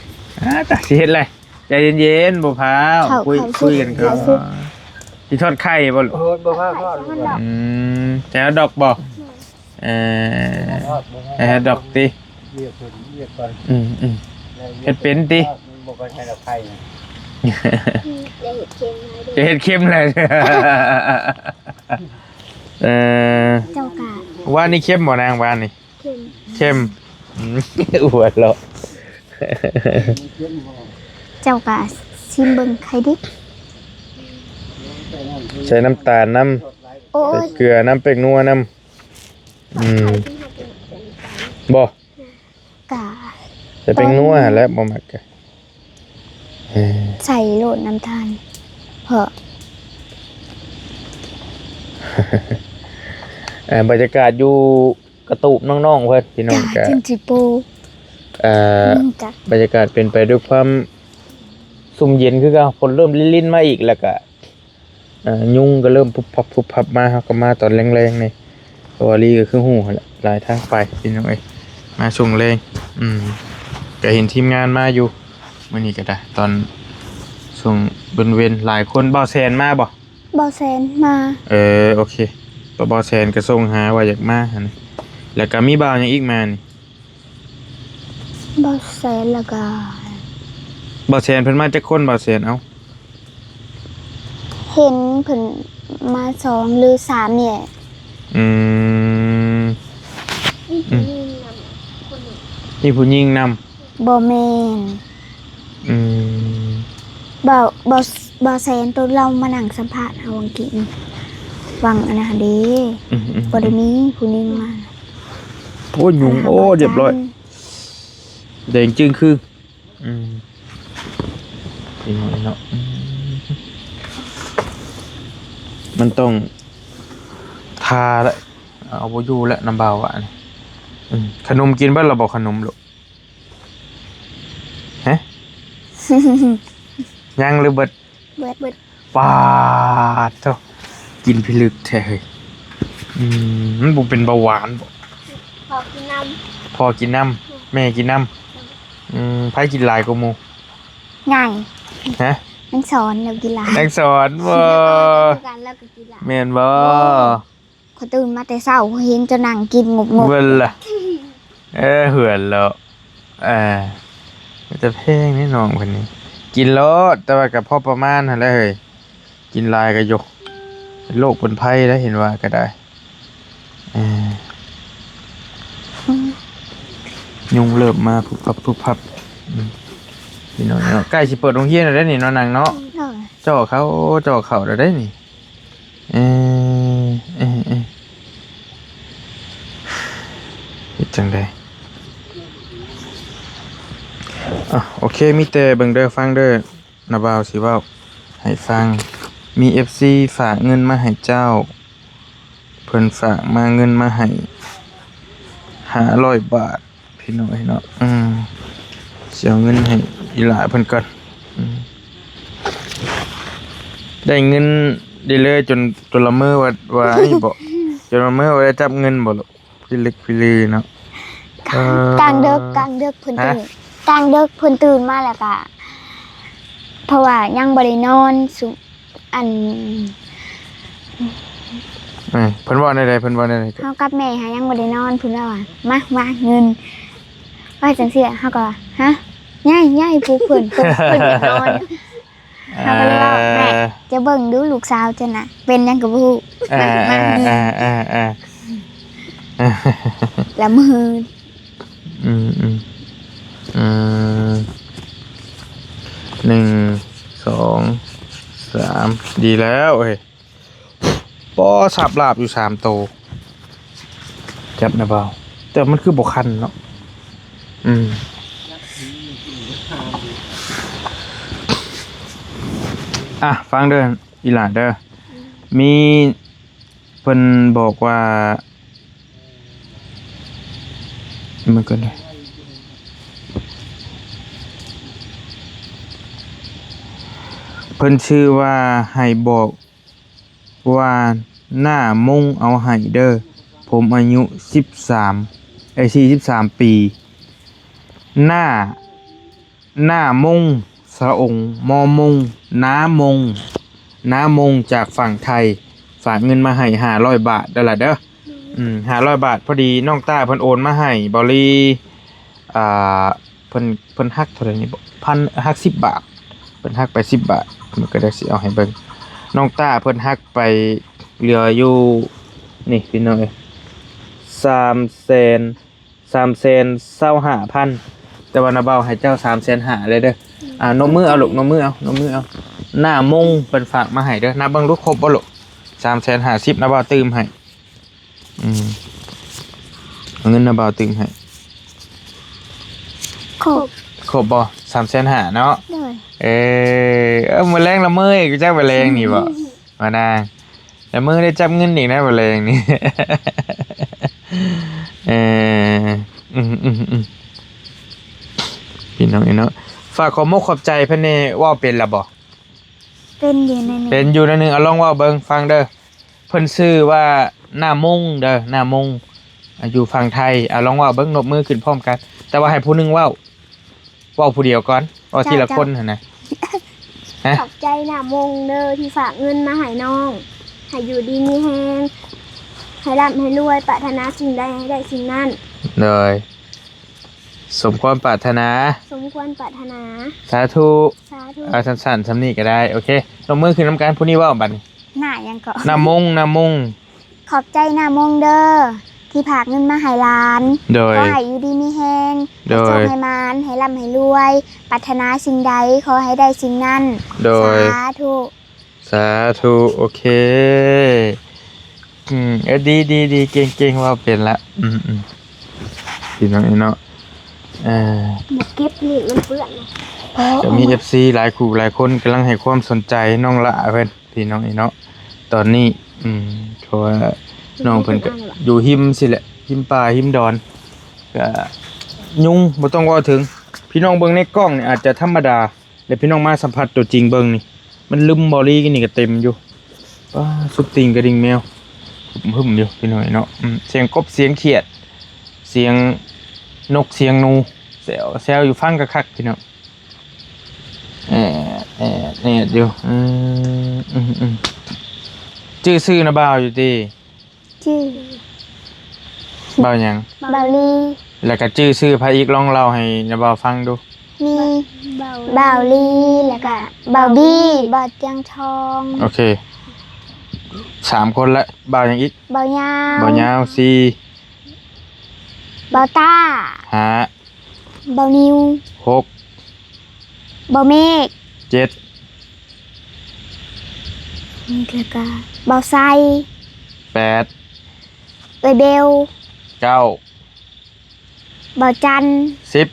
ອາ ຕາ ຊິເຮັດແຫຼະ. ໃຈເຢັນໆ ບໍ່ພາວ ເຂົ້າ ຄຸຍ ເຂົ້າ ຄຸຍກັນກ່ອນ. ເຂົ້າ ຊິທອດໄຂ່ບໍ່ລູກ? ໂອ້ຍ ບໍ່ພາວທອດລູກ. ອືມ ໃຈເຮົາດອກບໍ່? ເອີ ໃຈເຮົາດອກຕິ? ວຽກເພິ່ນ ວຽກກ່ອນ. ອືມໆ ເຮັດເປັນຕິ? ບໍ່ຄ່ອຍໃຫ້ດອກໄຂ່. ຈະເຮັດເຄັມແຫຼະ. ເອີ ເຈົ້າກະ ວານນີ້ເຄັມບໍ່ນາງ ວານນີ້? ເຄັມ ເຄັມ. ອືມ ຫົວເລາະ. ເຈົ້າກະຊິມເບິ່ງໄຂ່ດິບ. ໃສ່ນ້ຳຕານນຳ. ໂອ້ຍ ໃສ່ເກືອນຳ ແປ້ງນົວນຳ. ອືມ ບໍ່ ກະ ໃສ່ແປ້ງນົວຫັ້ນແຫຼະ ບໍ່ມັກກະ ເອີ ໃສ່ໂລດນ້ຳຕານ ເພາະ ເອີ ບັນຍາກາດຢູ່ ກະຕູບນ້ອງໆ ເພິ່ນ ພີ່ນ້ອງ ກະ ກະຈຶ່ງຊິປູ ເອີ ບັນຍາກາດເປັນໄປດ້ວຍຄວາມຊຸ່ມເຢັນຄືເກົ່າ. ຝົນເລີ່ມລິນໆ ມາອີກ ແລ້ວກະ ເອີ ຍຸງກໍເລີ່ມປຸບປັບປຸບປັບມາ. ເຮົາກໍມາຕອນແລງໆ ນີ້ ເພາະວ່າລີກໍຄືຮູ້ຫັ້ນແຫຼະ ຫຼາຍທາງໄປ ພີ່ນ້ອງເອີຍ ມາຊ່ວງແລງ. ອືມ ກໍເຫັນທີມງານມາຢູ່ ມື້ນີ້ກໍໄດ້ ຕອນຊ່ວງເວັນໆ ຫຼາຍຄົນ. ບ່າວແສນມາບໍ່? ບ່າວແສນມາ. ເອີ ໂອເຄ ບ່າວແສນກໍສົ່ງຫາວ່າຢາກມາຫັ້ນ. ແລ້ວກໍມີບ່າວຫຍັງອີກມານີ້? ບ່າວແສນ ແລ້ວກໍ ບ່າວແສນເພິ່ນມາຈັກຄົນ ບ່າວແສນ? ເອົ້າ ເຫັນເພິ່ນມາສອງຫຼືສາມນີ້ແຫຼະ. ອືມ ມີຜູ້ຍິງນຳຄົນໜຶ່ງ. ມີຜູ້ຍິງນຳ? ບໍ່ແມ່ນ. ອືມ ບ່າວ ບ່າວ ບ່າວແສນໂຕລາວມານັ່ງສຳພາດເຮົາຫວ່າງກີ້ນີ້ ຫວ່າງອັນນັ້ນຫັ້ນເດ້. ອືມໆໆ ບໍ່ໄດ້ມີຜູ້ຍິງມາ. ໂອ້ຍ ຍຸງ ໂອ້ ຮຽບຮ້ອຍ ແດງຈຶ່ງຄື. ອືມ ພີ່ນ້ອງເນາະ ອືມ ມັນຕ້ອງທາລະ ເອົາບໍ່ຢູ່ລະ ນ້ຳບ່າວຫວານ. ອືມ ຂະໜົມກິນເບິດລະບໍ່? ຂະໜົມລູກ ຮະ? ຍັງຫຼືເບິດ? ເບິດ ເບິດ. ປາດໂທ້ ກິນພິລຶກແທ້ເຮີ້ຍ. ອືມ ມັນບໍ່ເປັນເບົາຫວານບໍ? ພໍ່ກິນນຳ ພໍ່ກິນນຳ ແມ່ກິນນຳ. ອືມ ໃຜກິນຫຼາຍກວ່າໝູ່? ໃຫຍ່ ຮະ? ນາງສອນລາວກິນຫຼາຍ. ນາງສອນບໍ? ກິນນຳກັນ ລາວກໍກິນຫຼາຍ. ແມ່ນບໍ? ໂອ້ ຂ້ອຍຕື່ນມາແຕ່ເຊົ້າ ຂ້ອຍເຫັນເຈົ້ານັ່ງກິນງົບໆ ເບິ່ງລະ. ເອີ ເຮືອນເລາະ ເອີ ມີແຕ່ແພງເດ້ນ້ອງເພິ່ນນີ້. ກິນໂລດ ແຕ່ວ່າກໍພໍປະມານຫັ້ນແຫຼະເຮີ້ຍ. ກິນຫຼາຍກໍຢູ່ ເປັນໂລກເປັນໄພໄດ໋ ເຫັນວ່າກໍໄດ້. ເອີ ຍຸງເລີ່ມມາ ປຸບປັບ ປຸບປັບ. ອືມ ພີ່ນ້ອງເນາະ ໃກ້ຊິເປີດໂຮງຮຽນແລ້ວເດ້ນີ້ເນາະ ນາງເນາະ. ໂດຍ. ຈ່ໍ້ເຂົ້າ ຈ່ໍ້ເຂົ້າແລ້ວເດ້ນີ້. ເອີ ເອີ ເອີ ເຮັດຈັ່ງໃດ? ອ່ະ ໂອເຄ ມີແຕ່ເບິ່ງເດີ ຟັງເດີ ນ້າບ່າວຊິເວົ້າໃຫ້ຟັງ. ມີເອັຟຊີຝາກເງິນມາໃຫ້ເຈົ້າ ເພິ່ນຝາກມາ ເງິນມາໃຫ້ຫ້າຮ້ອຍບາດ ພີ່ນ້ອງເອີຍເນາະ. ອືມ ຊິເອົາເງິນໃຫ້ອີ່ຫຼ້າເພິ່ນກ່ອນ. ອືມ ໄດ້ເງິນໄດ້ເລີຍ ຈົນ ຈົນລະເມີວ່າ ວ່າອັນນີ້ບໍ? ຈົນລະເມີວ່າໄດ້ຈັບເງິນບໍລູກ? ພິລຶກພິລືເນາະ. ເອີ ກາງເດິກ ກາງເດິກເພິ່ນ ຮະ? ຕື່ນ ກາງເດິກເພິ່ນຕື່ນມາແລ້ວກະ ເພາະວ່າຍັງບໍ່ໄດ້ນອນ ຊຸ ອັນ ເອີ ເພິ່ນເວົ້າແນວໃດ? ເພິ່ນເວົ້າແນວໃດ? ເຮົາກັບແມ່ຫາຍັງບໍ່ໄດ້ນອນ ເພິ່ນເວົ້າວ່າ ມາ ມາເງິນ ວ່າຈັ່ງຊີ້ ເຮົາກໍວ່າ ຮະ ຍ້າຍ ຍ້າຍ ປຸກເພິ່ນ ເພິ່ນ ເພິ່ນຢາກນອນ. ເຮົາກໍເລີຍເວົ້າ ເອີ ແມ່ ເຈົ້າເບິ່ງດູລູກສາວເຈົ້ານະ ເປັນຫຍັງກໍບໍ່ຮູ້ ເອີ ມາ ມາເງິນ ເອີ ລະມື. ອືມ ອືມ ອືມ ໜຶ່ງ ສອງ ສາມ ດີແລ້ວເອີຍ. ປໍ ສັບລາບຢູ່ສາມໂຕ ຈັບນະບ່າວ ແຕ່ມັນຄືບໍ່ຄັນເນາະ. ອືມ ອ່ະ ຟັງເດີ ອີ່ຫຼ້າເດີ ມີ ເພິ່ນບອກວ່າ ມັນກໍໄດ້ ເພິ່ນຊື່ວ່າ ໃຫ້ບອກວ່າ ໜ້າມົງເອົາໃຫ້ເດີ ຜົມອາຍຸສິບສາມ ເອີຍ ສີ່ສິບສາມປີ ໜ້າ ໜ້າມົງ ສະອົງ ມໍມົງ ນາມົງ ນາມົງ ຈາກຝັ່ງໄທ ຝາກເງິນມາໃຫ້ຫ້າຮ້ອຍບາດເດີລະເດີ. ອືມ ຫ້າຮ້ອຍບາດ ພໍດີນ້ອງຕ້າເພິ່ນໂອນມາໃຫ້ເບົາລີ ອ່າ ເພິ່ນ ເພິ່ນຫັກເທົ່າໃດນີ້ບໍ? ພັນ ຫັກສິບບາດ ເພິ່ນຫັກໄປສິບບາດ ມັນກໍໄດ້ຊິເອົາໃຫ້ເບິ່ງ. ນ້ອງຕ້າເພິ່ນຫັກໄປເຫຼືອຢູ່ ນີ້ພີ່ນ້ອງເອີຍ ສາມແສນ ສາມແສນຊາວຫ້າພັນ ແຕ່ວ່ານ້າບ່າວໃຫ້ເຈົ້າສາມແສນຫ້າເລີຍເດີ. ອ່າ ນົບມືເອົາລູກ ນົບມືເອົາ ນົບມືເອົາ. ໜ້າມົງເພິ່ນຝາກມາໃຫ້ເດີ ນັບເບິ່ງດູ ຄົບບໍ່ລູກ? ສາມແສນຫ້າສິບ ນ້າບ່າວຕື່ມໃຫ້. ອືມ ເອົາເງິນນ້າບ່າວຕື່ມໃຫ້. ຄົບ ຄົບບໍ່? ສາມແສນຫ້າເນາະ. ໂດຍ ເອີ ເອີ ມື້ແລງລະເມີອີກ ຈັກມື້ແລງນີ້ບໍ? ວ່ານາງ ແຕ່ມື້ໄດ້ຈັບເງິນອີກນະ ມື້ແລງນີ້. ເອີ ອືມ ອືມ ອືມ ພີ່ນ້ອງເອີຍເນາະ ຝາກຂອບມົກຂອບໃຈເພິ່ນແດ່. ເວົ້າເປັນລະບໍ່? ເປັນຢູ່ໜ້ອຍໜຶ່ງ ເປັນຢູ່ໜ້ອຍໜຶ່ງ. ເອົາ ລອງເວົ້າເບິ່ງ ຟັງເດີ. ເພິ່ນຊື່ວ່າ ໜ້າມົງເດີ ໜ້າມົງ ຢູ່ຝັ່ງໄທ. ເອົາ ລອງເວົ້າເບິ່ງ ນົບມືຂຶ້ນພ້ອມກັນ ແຕ່ວ່າໃຫ້ຜູ້ໜຶ່ງເວົ້າ. ເວົ້າຜູ້ດຽວກ່ອນ ເວົ້າທີລະຄົນຫັ້ນນະ. ຮະ? ຂອບໃຈນ້າມົງເດີ ທີ່ຝາກເງິນມາໃຫ້ນ້ອງ ໃຫ້ຢູ່ດີມີແຮງ ໃຫ້ລ່ຳໃຫ້ລວຍ ປາດຖະໜາສິ່ງໃດໃຫ້ໄດ້ສິ່ງນັ້ນ. ໂດຍ ສົມຄວາມປາດຖະໜາ ສົມຄວາມປາດຖະໜາ. ສາທຸ ສາທຸ. ເອົາ ສັ້ນໆ ສ່ຳນີ້ກໍໄດ້. ໂອເຄ ຍົກມືຂຶ້ນນຳກັນ. ຜູ້ນີ້ເວົ້າບັດນີ້ ໜ້າຫຍັງເກາະ? ນ້າມົງ ນ້າມົງ. ຂອບໃຈນ້າມົງເດີ ທີ່ຝາກເງິນມາໃຫ້ຫຼານ. ໂດຍ ຂໍໃຫ້ຢູ່ດີມີແຮງ. ໂດຍ ໃຫ້ໂຊກໃຫ້ໝານ ໃຫ້ລ່ຳໃຫ້ລວຍ ປາດຖະໜາສິ່ງໃດ ຂໍໃຫ້ໄດ້ສິ່ງນັ້ນ. ໂດຍ ສາທຸ ສາທຸ. ໂອເຄ ອືມ ເອີ ດີ ດີ ດີ ເກັ່ງ ເກັ່ງ ເວົ້າເປັນລະ. ອືມ ອືມ ພີ່ນ້ອງເອີຍເນາະ ເອີ ບໍ່ເກັບ ມີດມັນເປື້ອນ. ກໍມີເອັຟຊີຫຼາຍຄູ່ຫຼາຍຄົນກຳລັງໃຫ້ຄວາມສົນໃຈນ້ອງຫຼ້າເພິ່ນ ພີ່ນ້ອງເອີຍເນາະ ຕອນນີ້. ອືມ ເພາະວ່ານ້ອງເພິ່ນກໍຢູ່ຮິມຊີ້ແຫຼະ ຮິມປ່າຮິມດອນ ກໍຍຸງບໍ່ຕ້ອງເວົ້າເຖິງ. ພີ່ນ້ອງເບິ່ງໃນກ້ອງນີ້ອາດຈະທຳມະດາ ແລ້ວພີ່ນ້ອງມາສຳຜັດຕົວຈິງເບິ່ງນີ້ ມັນລຶມບໍ່ລີນີ້ກໍເຕັມຢູ່. ປ້າ ສຸດຕີນກະດິ່ງແມວ ຫຶ່ມໆຢູ່ ພີ່ນ້ອງເອີຍເນາະ. ອືມ ສຽງກົບ ສຽງຂຽດ ສຽງນົກ ສຽງໜູ ແຊວ ແຊວຢູ່ ຟັງຄັກໆ ພີ່ນ້ອງ. ແອດ ແອດ ແອດຢູ່. ອືມ ອືມ ອືມ ຈື່ຊື່ນ້າບ່າວຢູ່ຕິ? ຊື່ ບ່າວຫຍັງ? ບ່າວລີ. ແລ້ວກໍຈື່ຊື່ໃຜອີກ? ລອງເລົ່າໃຫ້ນ້າບ່າວຟັງດູ. ມີບ່າວລີ ແລ້ວກໍບ່າວບີ ບ່າວຕຽງທອງ. ໂອເຄ ສາມຄົນລະ. ບ່າວຫຍັງອີກ? ບ່າວຍາວ. ບ່າວຍາວ. ສີ່ ບ່າວຕ້າ. ຫ້າ ບ່າວນິວ. ຫົກ ບ່າວເມກ. ເຈັດ ແລ້ວກະ ບ່າວໄຊ ແປດ ເອື້ອຍເບວ ເກົ້າ ບ່າວຈັນ ສິບ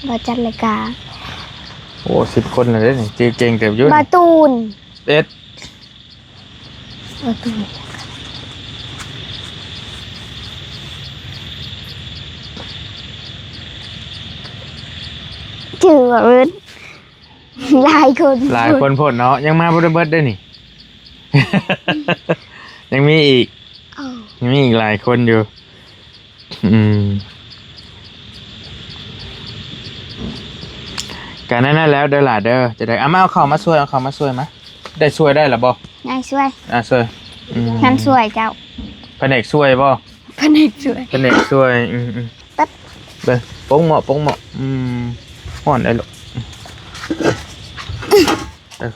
ບ່າວຈັນ ແລ້ວກະ ໂອ້ ສິບຄົນແລ້ວເດ້ນີ້ ຈື່ເກັ່ງເຕີບຢູ່ ບ່າວຕູນ ສິບເອັດ ໂອເຄ ຖືວ່າເບິດ ຫຼາຍຄົນ ຫຼາຍຄົນໂພດເນາະ ຍັງມາບໍ່ໄດ້ເບິດເດ້ນີ້ ຍັງມີອີກ ເອີ ຍັງມີອີກຫຼາຍຄົນຢູ່. ອືມ ກະນັ້ນແຫຼະເດີຫຼ້າເດີ ຈະໄດ້ ເອົາມາ ເອົາເຂົ້າມາຊ່ວຍ ເອົາເຂົ້າມາຊ່ວຍມາ ໄດ້ຊ່ວຍໄດ້ລະບໍ່? ນາຍຊ່ວຍ ອ່າ ຊ່ວຍ ອືມ ນາຍຊ່ວຍເຈົ້າ ພະແນກຊ່ວຍບໍ່? ພະແນກຊ່ວຍ ພະແນກຊ່ວຍ ອືມໆ ແປັບ ເບິ່ງ ປົງເໝາະ ປົງເໝາະ ອືມ ຮ້ອນໄດ໋ລູກ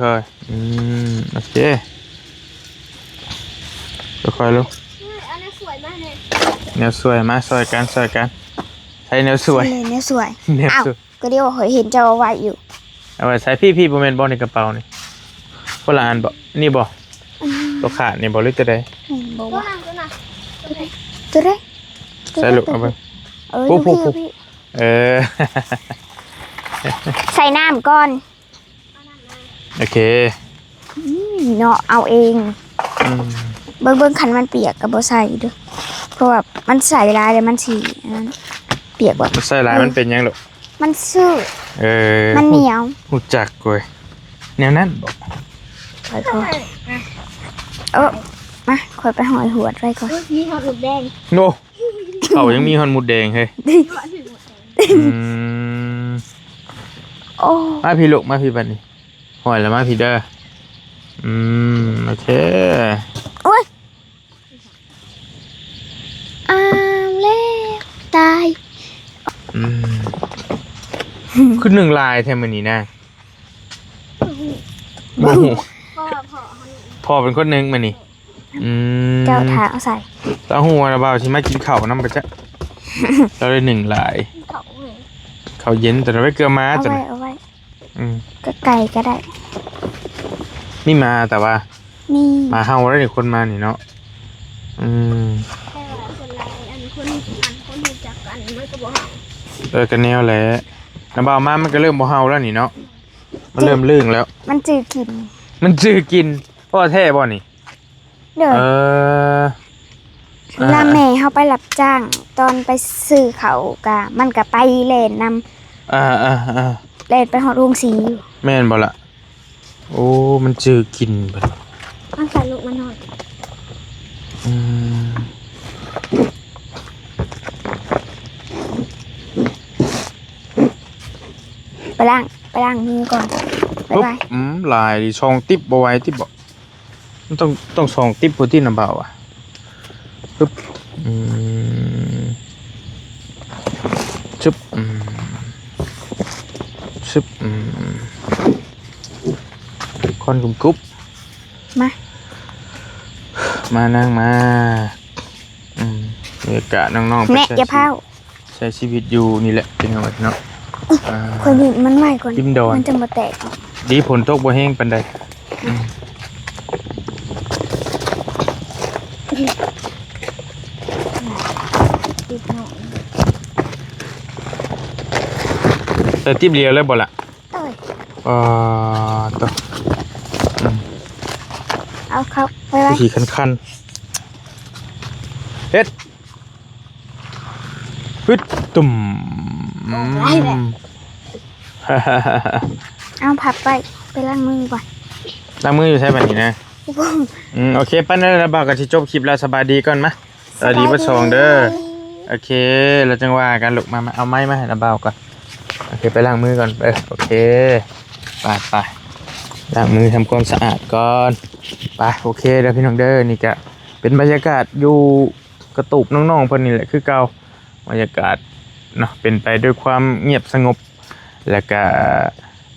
ຄ່ອຍໆ ອືມ ໂອເຄ ຄ່ອຍໆ ລູກ ເອົາແນວຊ່ວຍມາແດ່ ແນວຊ່ວຍມາ ຊ່ອຍກັນ ຊ່ອຍກັນ ໃຊ້ແນວຊ່ວຍ ໃຊ້ແນວຊ່ວຍ ແນວຊ່ວຍ ອ້າວ ກໍດຽວຂ້ອຍເຫັນເຈົ້າເອົາໄວ້ຢູ່ ເອົາໄວ້ໃສ່ ພີ້ໆ ບໍ່ແມ່ນບໍ່ ໃນກະເປົານີ້ ຄົນລະອັນບໍ່ ນີ້ບໍ່ ອືມ ຕົວຂາດນີ້ບໍ່ ຫຼືຕົວໃດ ແມ່ນບໍ່ວະ ຕົວໃດ ໃສ່ລູກ ເອົາເບິ່ງ ເອີ ພຸ້ນໆ ເອີ ໃສ່ນ້ຳກ່ອນ ໂອເຄ ອືມ ເນາະ ເອົາເອງ ອືມ ເບິ່ງໆ ຄັນມັນປຽກກໍບໍ່ໃສ່ເດີ້ ເພາະວ່າມັນໃສ່ຫຼາຍແລ້ວມັນຊິອັນນັ້ນ ປຽກແບບ ມັນໃສ່ຫຼາຍມັນເປັນຫຍັງລູກ? ມັນຊືດ ເອີ ມັນໜຽວ ຮູ້ຈັກເວີຍ ແນວນັ້ນບໍ? ຂ້ອຍກໍ ເອີ ມາ ຂ້ອຍໄປຫອຍຫວດໄວ້ກ່ອນ ໂອ້ຍ ມີຮອດໝົດແດງ ໂອ້ ເຂົາຍັງມີຮອດໝົດແດງເຮີ້ຍ ອືມ ໂອ້ ມາພີ້ລູກ ມາພີ້ບັດນີ້ ຫ້ອຍລະມາພີ້ເດີ ອືມ ໂອເຄ ໂອ້ຍ ອ້າວ ແລ້ວ ຕາຍ ອືມ ຄືໜຶ້ງຫຼາຍແທ້ມື້ນີ້ນາ ບໍ່ຮູ້ ພໍ່ ພໍ່ເຮົາໜຶ້ງ ພໍ່ເປັນຄົນໜຶ້ງມື້ນີ້ ອືມ ເຈົ້າຖ້າເອົາໃສ່ ເຈົ້າຮູ້ວ່າບ່າວຊິມາກິນເຂົ້ານຳປະຈັກ ເຈົ້າໄດ້ໜຶ້ງຫຼາຍ ເຂົ້າເວີຍ ເຂົ້າເຢັນ ແຕ່ໄວ້ເກືອມາ ເອົາ ຈັ່ງ ໄວ້ ເອົາໄວ້ ອືມ ໃກ້ໆ ກໍໄດ້ ມີໝາ ແຕ່ວ່າ ມີ ໝາເຫົ່າໄດ້ນີ້ ຄົນມານີ້ເນາະ ອືມ ແຕ່ວ່າສ່ວນຫຼາຍ ອັນ ຄົນ ອັນ ຄົນຮູ້ຈັກກັນມັນກໍບໍ່ເຫົ່າ ເອີ ກໍແນວແຫຼະ ນ້ຳບ່າວມາມັນກໍເລີ່ມບໍ່ເຫົ່າແລ້ວນີ້ເນາະ ມັນເລີ່ມລຶ້ງແລ້ວ ມັນຈື່ກິ່ນ ມັນຈື່ກິ່ນ ພໍ່ແທ້ບໍ່ນີ້? ໂດຍ ເອີ ເວລາແມ່ເຮົາໄປຮັບຈ້າງ ຕອນໄປຊື້ເຂົ້າກະ ມັນກະໄປແລ່ນນຳ ອ່າໆໆ ແລ່ນໄປຮອດໂຮງສີຢູ່ ແມ່ນບໍ່ລະ? ໂອ້ ມັນຈື່ກິ່ນເພິ່ນ ມັນໃສ່ລູກມັນນອນ ອືມ ໄປລ້າງ ໄປລ້າງມືກ່ອນ ບາຍບາຍ ອືມ ຫຼາຍ ສອງຕິບບໍ່ໄຫວຕິບໍ? ມັນຕ້ອງ ຕ້ອງສອງຕິບພຸ້ນຕິ ນ້ຳບ່າວອະ ປຶບ ອືມ ຊຶບ ອືມ ຊຶບ ອືມ ຄວັນກຸບໆ ມາ ມານາງມາ ອືມ ບັນຍາກາດນ້ອງໆ ແນະ ໄປໃຊ້ ຢ່າພ້າວ ໃຊ້ຊີວິດຢູ່ນີ້ແຫຼະ ພີ່ນ້ອງເອີຍເນາະ ອ່າ ຂ້ອຍຫຍິບມັນໄວ້ກ່ອນ ຕິມດອນ ມັນຈະບໍ່ແຕກ ດີຝົນຕົກບໍ່ແຮງປານໃດ ອືມ ຕິບເນາະ ໃສ່ຕິບດຽວເລີຍບໍ່ລະ? ໂອ້ຍ ອ່າ ໂຕ ອືມ ເອົາເຂົ້າໄປໄວ້ ຊິຄັນໆ ເຮັດ ປຶດ ຕຸ້ມ ອືມ ເອົາ ພັບໄວ້ ໄປລ້າງມືກ່ອນ ລ້າງມືຢູ່ໃສບັດນີ້ນະ? ອືມ ໂອເຄ ປານນັ້ນລະ ບ່າວກໍຊິຈົບຄລິບແລ້ວ ສະບາຍດີກ່ອນ ມາ ສະບາຍດີເບິດສອງເດີ ໂອເຄ ແລ້ວຈັ່ງວ່າກັນລູກ ມາ ມາ ເອົາໄມ້ມາໃຫ້ນ້າບ່າວກ່ອນ ໂອເຄ ໄປລ້າງມືກ່ອນ ເອີ ໂອເຄ ໄປ ໄປ ລ້າງມືທຳຄວາມສະອາດກ່ອນ ໄປ ໂອເຄເດີພີ່ນ້ອງເດີ ນີ້ກະເປັນບັນຍາກາດຢູ່ ກະຕູບນ້ອງໆເພິ່ນນີ້ແຫຼະຄືເກົ່າ ບັນຍາກາດເນາະ ເປັນໄປດ້ວຍຄວາມງຽບສະຫງົບ ແລ້ວກະ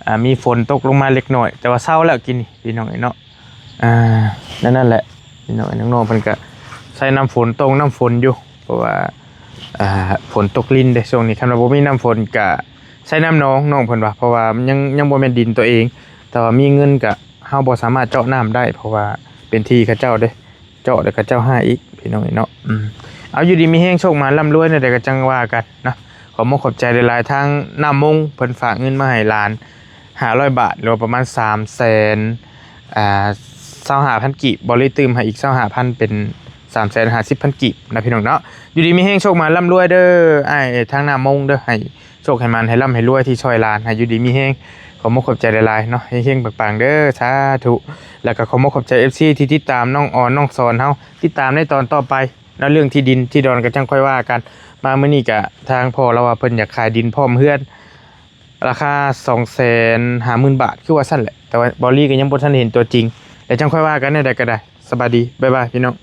ອ່າ ມີຝົນຕົກລົງມາເລັກນ້ອຍ ແຕ່ວ່າເຊົາແລ້ວກີ້ນີ້ພີ່ນ້ອງເອີຍເນາະ ອ່າ ນັ້ນ ນັ້ນແຫຼະພີ່ນ້ອງເອີຍ ນ້ອງໆເພິ່ນກະໃສ່ນ້ຳຝົນ ຕ້ອງນ້ຳຝົນຢູ່ ເພາະວ່າ ອ່າ ຝົນຕົກລິນເດ້ຊ່ວງນີ້ ຄັນວ່າບໍ່ມີນ້ຳຝົນກະໃສ່ນ້ຳໜອງ ນ້ອງເພິ່ນວ່າ ເພາະວ່າມັນຍັງ ຍັງບໍ່ແມ່ນດິນຕົວເອງ ແຕ່ວ່າມີເງິນກະ ເຮົາບໍ່ສາມາດເຈາະນ້ຳໄດ້ ເພາະວ່າເປັນທີ່ເຂົາເຈົ້າເດ້ ເຈາະແລ້ວເຂົາເຈົ້າໃຫ້ອີກ ພີ່ນ້ອງເອີຍເນາະ. ອືມ ເອົາ ຢູ່ດີມີແຮງ ໂຊກໝານ ລ່ຳລວຍແນວໃດກໍຈັ່ງວ່າກັນເນາະ. ຂໍມຸກຂອບໃຈຫຼາຍໆ ທາງນ້ຳມົງ ເພິ່ນຝາກເງິນມາໃຫ້ຫຼານຫ້າຮ້ອຍບາດ ຫຼືວ່າປະມານສາມແສນ ອ່າ ຊາວຫ້າພັນກີບ. ບໍລິຕື່ມໃຫ້ອີກຊາວຫ້າພັນ ເປັນສາມແສນຫ້າສິບພັນກີບນະ ພີ່ນ້ອງເນາະ. ຢູ່ດີມີແຮງ ໂຊກໝານ ລ່ຳລວຍເດີ ອ້າຍທາງນ້ຳມົງເດີ ໃຫ້ໂຊກໃຫ້ໝານ ໃຫ້ລ່ຳໃຫ້ລວຍທີ່ຊ່ອຍຫຼານ ໃຫ້ຢູ່ດີມີແຮງ. ຂໍມຸກຂອບໃຈຫຼາຍໆເນາະ ເຮງໆປັງໆເດີ ສາທຸ. ແລ້ວກໍຂໍມຸກຂອບໃຈ ເອັຟຊີ ທີ່ຕິດຕາມນ້ອງອອນ ນ້ອງສອນເຮົາ ຕິດຕາມໃນຕອນຕໍ່ໄປເນາະ. ເລື່ອງທີ່ດິນທີ່ດອນກໍຈັ່ງຄ່ອຍວ່າກັນ. ມາມື້ນີ້ກະທາງພໍ່ລາວວ່າເພິ່ນຢາກຂາຍດິນພ້ອມເຮືອນ ລາຄາສອງແສນຫ້າໝື່ນບາດ ຄືວ່າຊັ້ນແຫຼະ. ແຕ່ວ່າເບົາລີກໍຍັງບໍ່ທັນເຫັນຕົວຈິງ ແລ້ວຈັ່ງຄ່ອຍວ່າກັນແນວໃດກໍໄດ້. ສະບາຍດີ ບາຍບາຍ ພີ່ນ້ອງ.